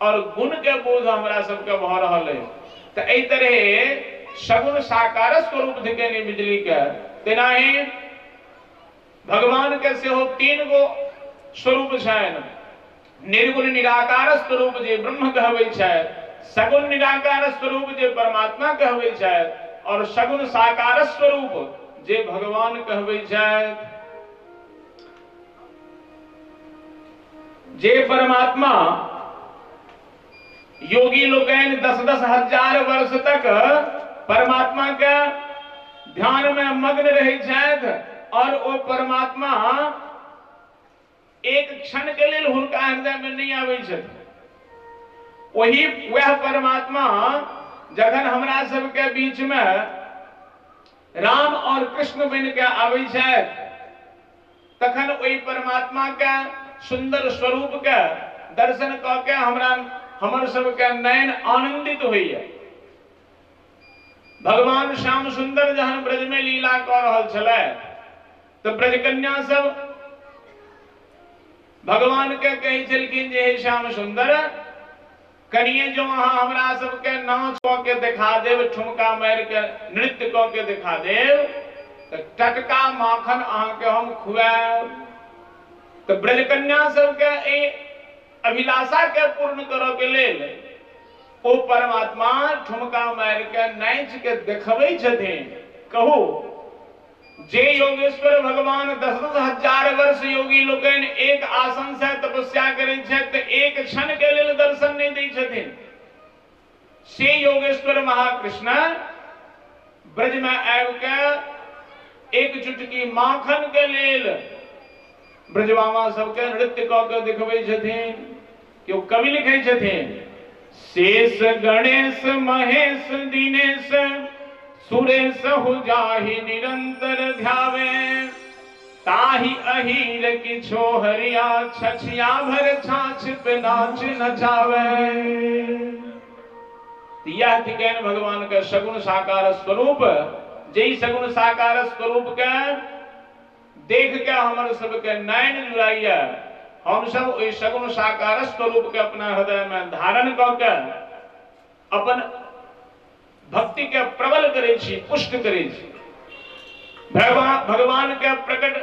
और गुण के बोध हमरा सबके भऽ रहल अछि। तऽ एहि तरहे सगुण साकार स्वरूप थिकनि बिजली के। तेनाही भगवान के सेहो तीन गो स्वरूप छनि, निर्गुण निराकार स्वरूप जे ब्रह्म कहबै छथि, सगुण निराकार स्वरूप जे परमात्मा कहबै छथि, और सगुण साकार स्वरूप जे भगवान कहबै छथि। जे परमात्मा योगी लोकनि 10-10 हजार वर्ष तक परमात्मा के ध्यान में मग्न रहै छथि और ओ परमात्मा एक क्षण के लेल हुनका हृदय में नहीं आबै छथि, वही वह परमात्मा जखन हमरा सबके बीच में राम और कृष्ण बन के आबै छथि तखन ओहि परमात्मा के सुंदर स्वरूप के दर्शन कऽ के हमरा हमर सबके नयन आनंदित होइया। भगवान श्याम सुंदर जहन ब्रज में लीला कऽ रहल छलै तो ब्रजकन्या सब भगवान के कहै छलखिन जे हे श्याम सुंदर, कनिए जो अहाँ हमरा सबके नाच कऽ के देखा देब, ठुमका मारि के नृत्य कऽ के देखा देब तऽ टटका माखन अहाँके हम खुआएब। तऽ ब्रजकन्या सबके एहि अभिलाषा के पूर्ण करऽ के लेल ओ परमात्मा ठुमका मारि के नाचि के देखबै छथिन। कहू जे योगेश्वर भगवान 10-10 हजार वर्ष योगी लोकनि एक आसन से तपस्या करै छथि तऽ एक क्षण के लेल दर्शन नहि दै छथिन, से योगेश्वर महाकृष्ण ब्रज में आबि के एक चुटकी माखन के लेल ब्रजवामा सबके नृत्य कऽ के देखबै छथिन। केओ कवि लिखै छथिन, शेष गणेश महेश दिनेश सुरेश हो जाहि निरंतर ध्यावे, ताहि अहीर किछो हरिया छछिया भर छाछ पे नाच नचावे। यह थिकनि भगवान के सगुण साकार स्वरूप। जै सगुण साकार स्वरूप के देख के हमर सबके नयन जुड़ाइया, हम सब ओहि सगुण साकार स्वरूप के अपना हृदय में धारण कऽ के अपन भक्ति के प्रबल करै छी, पुष्ट करै छी। भगवान के प्रकट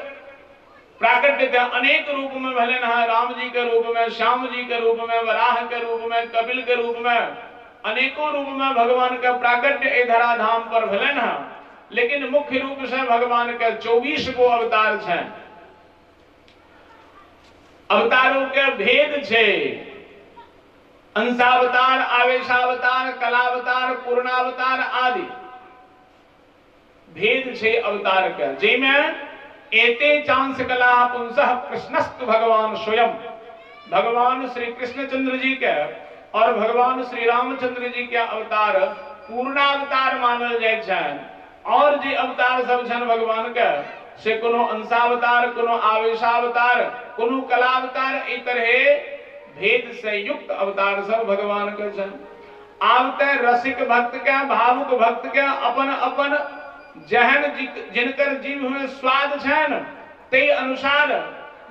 प्राकट्य अनेक रूप में भेलनि हँ, राम जी के रूप में, श्याम जी के रूप में, वराह के रूप में, कपिल के रूप में, अनेकों रूप में भगवान के प्राकट्य एहि धराधाम पर भेलनि हँ। लेकिन मुख्य रूप से भगवान के 24 गो अवतार छनि। अवतारों के भेद छै, अंशावतार, आवेशावतार, कलावतार, पूर्णावतार आदि भेद छै अवतार के, जाहिमे एते चांस कला पुंसः कृष्णस्तु भगवान स्वयं। भगवान श्री कृष्णचंद्र जी के और भगवान श्री रामचंद्र जी के अवतार पूर्णावतार मानल जाय छनि। और जे अवतार सब छनि भगवान के से कोनो अंशावतार, कोनो आवेशावतार, कोनो कलावतार, एहि तरहे भेद से युक्त अवतार सब भगवान के छनि। आब ते रसिक भक्त के, भावुक भक्त के अपन अपन जहन जिनकर जीव में स्वाद छनि तै अनुसार,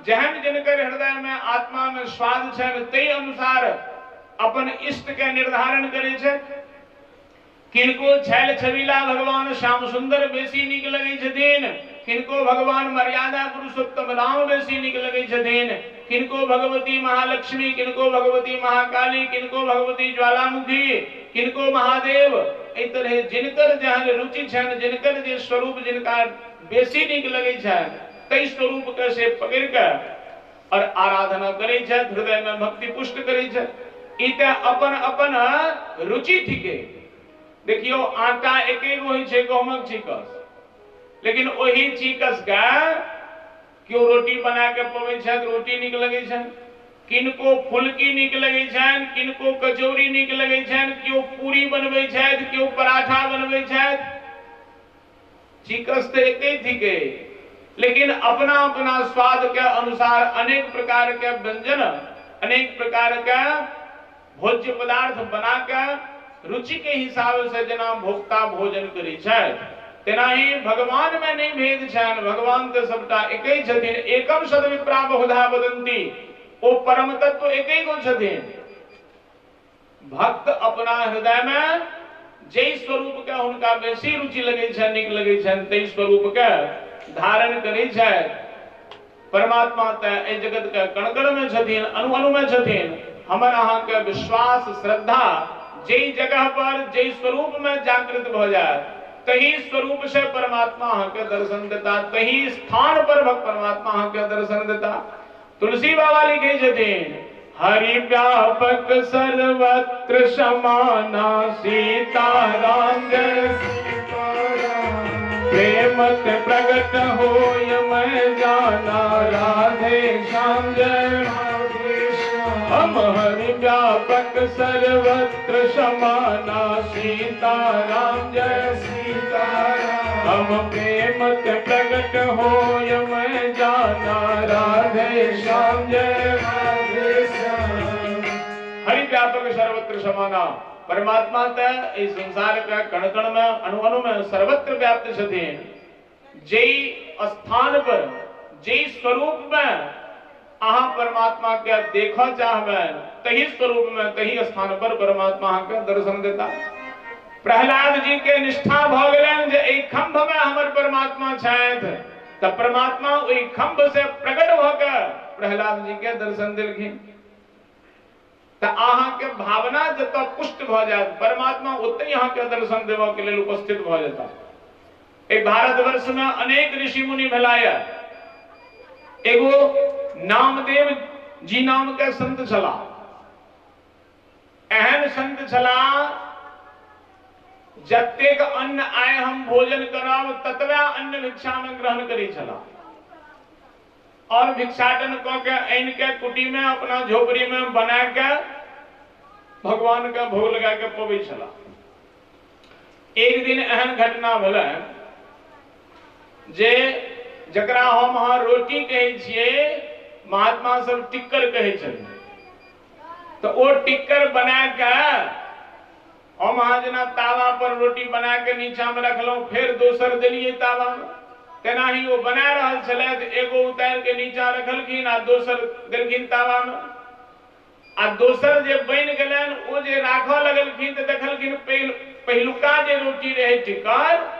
जहन जिनकर हृदय में आत्मा में स्वाद छनि तै अनुसार अपन इष्ट के निर्धारण करै छै। किनको छैल छबीला भगवान श्याम सुंदर बेसी नीक लगै छथिन, किनको भगवान मर्यादा पुरुषोत्तम राम बेसी नीक लगै छथिन, किनको भगवती महालक्ष्मी, किनको भगवती महाकाली, किनको भगवती ज्वालामुखी, किनको महादेव। एहि तरह जिनकर जहन रुचि छनि, जिनकर जे स्वरूप जिनका बेसी नीक लगै छनि तै स्वरूप के से पकड़ के और आराधना करै छथि, हृदय में भक्ति पुष्ट करै छथि। ई तऽ अपन अपन रुचि थिके। देखियो आटा एके गो होइ छै गहूमक चीकस, लेकिन ओही चीकस के केओ रोटी बना के पबै छथि, रोटी नीक लगै छनि, किनको फुलकी नीक लगै छनि, किनको कचौड़ी नीक लगै छनि, केओ पूरी बनबै छथि, केओ पराठा बनबै छथि। चीकस तऽ एके थिके, लेकिन अपना अपना स्वाद के अनुसार अनेक प्रकार के व्यंजन, अनेक प्रकार के भोज्य पदार्थ बना के रुचि के हिसाब से जना भोक्ता भोजन करै छथि, तेनाही भगवान में नहीं भेद छनि। भगवान तऽ सबटा एके छथिन। एकम सद्विप्रा बहुधा वदन्ति, ओ परम तत्व एके गो छथिन। भक्त अपना हृदय में जै स्वरूप के हुनका बेसी रुचि लगै छनि, नीक लगै छनि, तै स्वरूप के धारण करै छथि। परमात्मा तऽ एहि जगत के कण कण में छथिन, अणु अणु में छथिन। हमर अहाँ के विश्वास श्रद्धा जै जगह पर जै स्वरूप में जागृत भऽ जाय तही स्वरूप से परमात्मा अहाँ के दर्शन देता, तही स्थान पर परमात्मा अहाँ के दर्शन देता। तुलसी बाबा लिखे छथिन, हरि व्यापक सर्वत्र समाना, सीता राम जय सीताराम, प्रेमत प्रगट होय मैं जाना, राधे श्याम जय राधे श्याम। हम हरि व्यापक सर्वत्र समाना, सीता राम जय सीताराम, हम प्रेमत प्रगट होय मैं जाना, राधे श्याम जय राधे श्याम। हरि व्यापक सर्वत्र समाना, परमात्मा तऽ एहि संसार के कण कण में, अणु अणु में सर्वत्र व्याप्त छथिन। जै स्थान पर जै स्वरूप में अहाँ परमात्मा के देखऽ चाहबनि तही स्वरूप में तही स्थान पर परमात्मा अहाँ के दर्शन देता। प्रहलाद जी के निष्ठा भऽ गेलनि जे एहि खंभ में हमर परमात्मा छथि, तऽ परमात्मा ओहि खंभ से प्रकट भऽ के प्रहलाद जी के दर्शन देलखिन। तऽ अहाँ के भावना जतऽ पुष्ट भऽ जायत परमात्मा ओतहि अहाँ के दर्शन देबऽ के लेल उपस्थित भऽ जेता। एहि भारतवर्ष में अनेक ऋषि मुनि भेलाय। एगो नामदेव जी नाम के संत छला, एहन संत छला जतेक अन्न आय हम भोजन करब ततबे अन्न भिक्षा में ग्रहण करै छला। और भिक्षाटन कऽ के आनि के कुटी में अपना झोपड़ी में बना के भगवान के भोग लगा के पबै छला। एक दिन एहन घटना भेलै जे जकरा हम अहाँ रोटी कहै छियै, महात्मा सब टिक्कर कहै छथिन। तऽ ओ टिक्कर बना के हम अहाँ जेना तावा पर रोटी बना के नीचा में रखलहुँ, फेर दोसर देलियै तावा में, तेनाही ओ बना रहल छलथि, एगो उतारि के नीचा रखलखिन आ दोसर देलखिन तावा में। आ दोसर जे बनि गेलनि ओ जे राखऽ लगलखिन तऽ देखलखिन पहिलुका जे रोटी रहै टिक्कर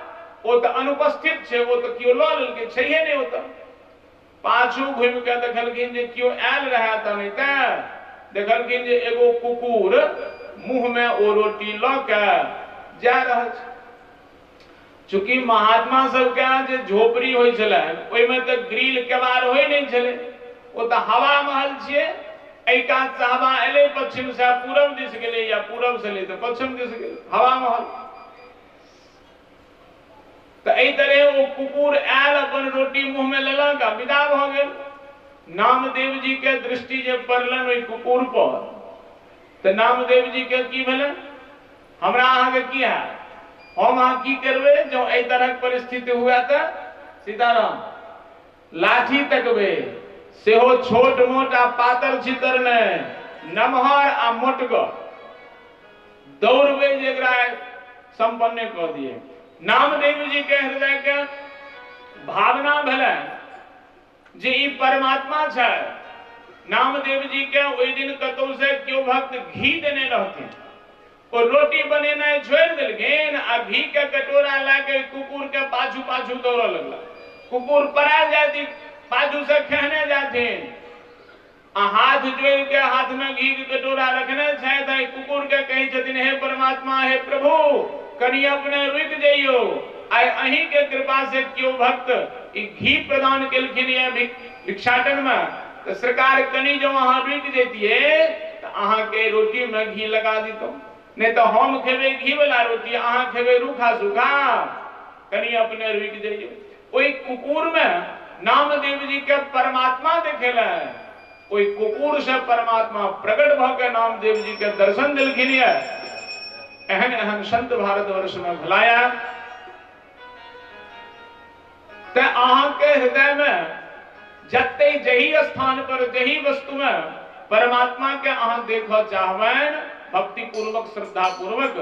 ओ तऽ अनुपस्थित छै, ओ तऽ केओ लऽ लेलकै, छैहे नहि ओतऽ। पाछू घुमि के देखलखिन जे केओ आयल रहए तऽ नहि, तऽ देखलखिन जे एगो कुकुर मुँह में ओ रोटी लऽ के जा रहल छै। चूँकि महात्मा सबके जे झोपड़ी होइ छलनि ओहिमे तऽ ग्रिल केबाड़ होइ नहि छलै, ओ तऽ हवा महल छियै, एहि कात से हवा एलै पश्चिम से पूरब दिस गेलै या पूरब से एलै तऽ पश्चिम दिस गेलै, हवा महल। तऽ एहि तरह ओ कुकुर आयल, अपन रोटी मुँह में लेलक आ विदा भऽ गेल। नामदेव जी के दृष्टि जे पड़लनि ओहि कुकुर पर, तऽ नामदेव जी के की भेलनि, हमरा अहाँके की हैत, हम अहाँ की करबै जँ एहि तरहक परिस्थिति हुए तऽ? सीताराम लाठी तकबै, सेहो छोट मोट आ पातर छितर नहि, नमहर आ मोटगर, दौड़बै जे एकरा सम्पन्न कऽ दिए। नामदेव जी के हृदय के भावना भेलनि जे ई परमात्मा छै। नामदेव जी के ओहि दिन कतौ से केओ भक्त घी देने रहथिन, ओ रोटी बनेनाइ छोड़ि देलखिन आ घी के कटोरा लए के कुकुर के पाछू पाछू दौड़ऽ लगला। कुकुर पड़ायल जाइत, पाछू से खेहने जाथिन आ हाथ जोड़ि के हाथ में घी के कटोरा रखने छथि। कुकुर के कहै छथिन, हे परमात्मा, हे प्रभु, कनि अपने रुकि जइयौ, आइ अहीं के कृपा से केओ भक्त ई घी प्रदान केलखिन ये भिक्षाटन में, तऽ सरकार कनि जँ अहाँ रुकि जैतियै तऽ अहाँके रोटी में घी लगा दितहुँ, नहीं तो हम खेबै घी वाला रोटी, अहाँ खेबै रूखा सूखा, कनि अपने रुकि जइयौ। ओहि कुकुर में नामदेव जी के परमात्मा देखेलनि, ओहि कुकुर से परमात्मा प्रकट भऽ के नामदेव जी के दर्शन देलखिन ये। एहन एहन संत भारतवर्ष में भलाया। ते अहाँके हृदय में जते जही स्थान पर जही वस्तु में परमात्मा के अहाँ देखऽ चाहबनि, भक्ति पूर्वक श्रद्धा पूर्वक,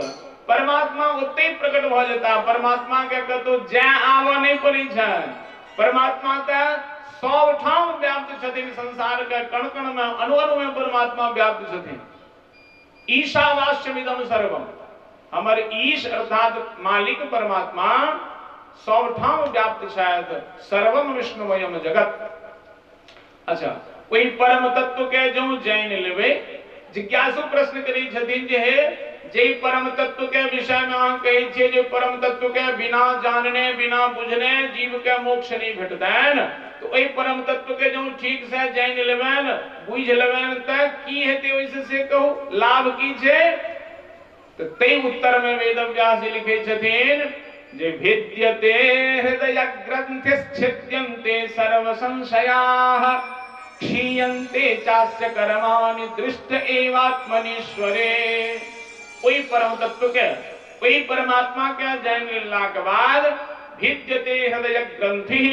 परमात्मा ओते प्रकट भऽ जेता। परमात्मा के कतौ जाय आबऽ नहि पड़ै छनि, परमात्मा तऽ सब ठाम व्याप्त छथिन, संसार के कण कण में अणु अणु में परमात्मा व्याप्त छथिन। ईशावास्यमिदं सर्वम, हमर ईश अर्थात मालिक परमात्मा सब ठाम व्याप्त छथि, सर्वम विष्णुमयम जगत। अच्छा, ओहि परम तत्व के जँ जानि लेबै, जिज्ञासु प्रश्न करै छथिन जे हे, जे परम तत्व के विषय में अहाँ कहै छियै जे परम तत्व के बिना जानने बिना बुझने जीव के मोक्ष नहीं भेटतनि, तो ओहि परम तत्व के जँ ठीक से जानि लेबनि बुझि लेबनि तऽ की हेतै ओहिसँ से कहू, लाभ की छै? तऽ तै उत्तर में वेदव्यास जी लिखै छथिन जे भिद्यते हृदय ग्रंथिश्छिद्यन्ते सर्व संशयाः क्षीयन्ते चास्य कर्माणि दृष्ट एवात्मनीश्वरे। ओहि परम तत्व के, ओहि परमात्मा के जानि लेलाक बाद भिद्यते हृदय ग्रंथि,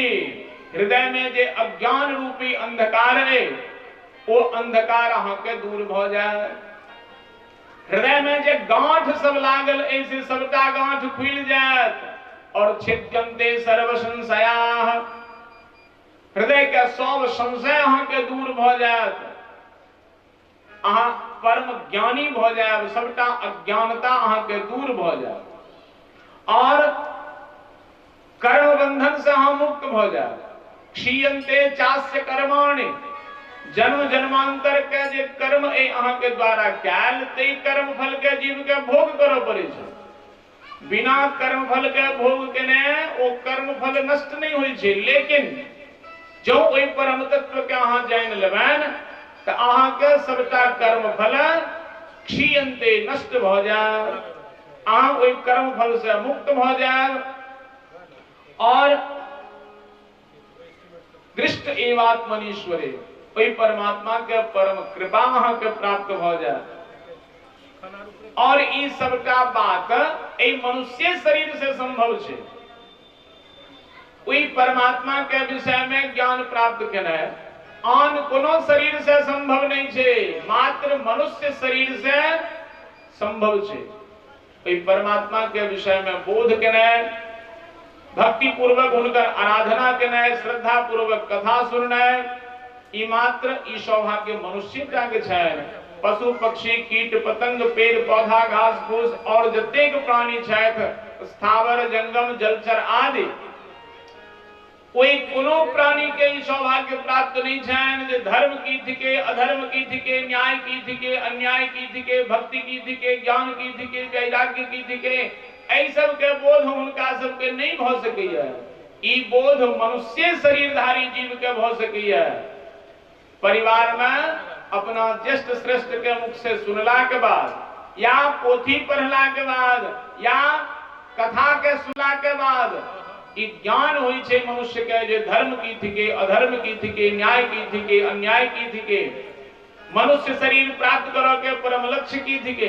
हृदय में जे अज्ञान रूपी अंधकार है ओ अंधकार अहाँके दूर भऽ जाय। हृदय में जे गांठ सब लागल ऐसे सबटा गांठ खुलि जायत। और छिद्यन्ते सर्व संशयाः, हृदय के सब संशय अहाँके दूर भऽ जायत, अहाँ परम ज्ञानी भऽ जायब, सबटा अज्ञानता अहाँके दूर भऽ जायत और कर्म बंधन से अहाँ मुक्त भऽ जायब। क्षीयन्ते चास्य कर्माणि, जन्म जन्मांतर के जे कर्म अइ अहाँके द्वारा कयल तै कर्म फल के जीव के भोग करऽ पड़ै छै। बिना कर्म फल के भोग केने ओ कर्म फल नष्ट नहि होइ छै, लेकिन जँ ओहि परम तत्व के अहाँ जानि लेबनि तऽ अहाँके सबटा कर्म फल क्षीयन्ते नष्ट भऽ जायत, अहाँ ओहि कर्म फल से मुक्त भऽ जायब। और दृष्ट एवात्मनीश्वरे, ओहि परमात्मा के परम कृपा अहाँके प्राप्त भऽ जायत। और ई सबटा बात एहि मनुष्य शरीर से संभव छै। ओहि परमात्मा के विषय में ज्ञान प्राप्त केनाइ आन कोनो शरीर से संभव नहीं छै, मात्र मनुष्य शरीर से संभव छै। ओहि परमात्मा के विषय में बोध केनाइ, भक्ति पूर्वक हुनकर आराधना केनाइ, श्रद्धा पूर्वक कथा सुननाइ, ई मात्र ई सौभाग्य मनुष्य के छै। पशु पक्षी कीट पतंग पेड़ पौधा घास फूस और जतेक प्राणी छथि, स्थावर जंगम जलचर आदि, कोई कोनो प्राणी के ई सौभाग्य प्राप्त नहीं छनि जे धर्म की थिके, अधर्म की थिके, न्याय की थिके, अन्याय की थिके, भक्ति की थिके, ज्ञान की थिके, वैराग्य की थिके, एहि सब के बोध हुनका सबके नहीं भऽ सकैया। ई बोध मनुष्य शरीरधारी जीव के भऽ सकैया। परिवार में अपना ज्येष्ठ श्रेष्ठ के मुख से सुनला के बाद या पोथी पढ़ला के बाद या कथा के सुनला के बाद ई ज्ञान होइ छै मनुष्य के जे धर्म की थिके, अधर्म की थिके, न्याय की थिके, अन्याय की थिके, मनुष्य शरीर प्राप्त करऽ के परम लक्ष्य की थिके।